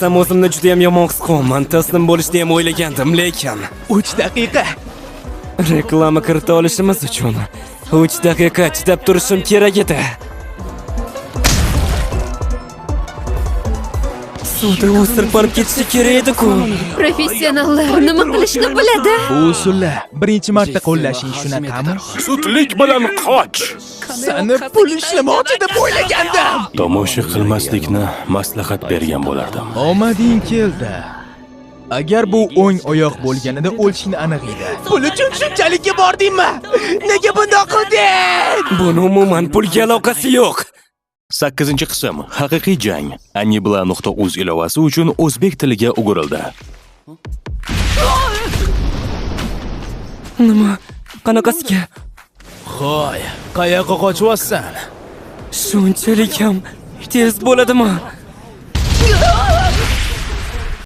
Sam o'zimni juda ham yomon his qilyapman. Taslim bo'lishni ham o'ylagandim, lekin 3 daqiqa. Reklama kirita olishimiz uchun 3 daqiqa chidab turishim kerak edi. Suvda u sirpanib ketishi kerak edi-ku. Professionallar nima qilishni biladi. Bu usulni birinchi marta qo'llashing shunaqami? Zudlik bilan qoch. Sani pul ishlamoqchi deb o'ylagandim. Tomosha qilmaslikni maslahat bergan bo'lardim. Omading keldi. Agar bu o'ng oyoq bo'lganida o'lishing aniq edi. Pul uchun shunchalikka bordingmi? Nega bundoq qilding? Buni umuman pulga aloqasi yo'q. 8-qism haqiqiy jang Anibla.uz ilovasi uchun o'zbek tiliga o'girildi. Nima? Qanaqasiga? Hoy, qayoqqa qochyapsan? Shunchalik ham tez bo'ladimi?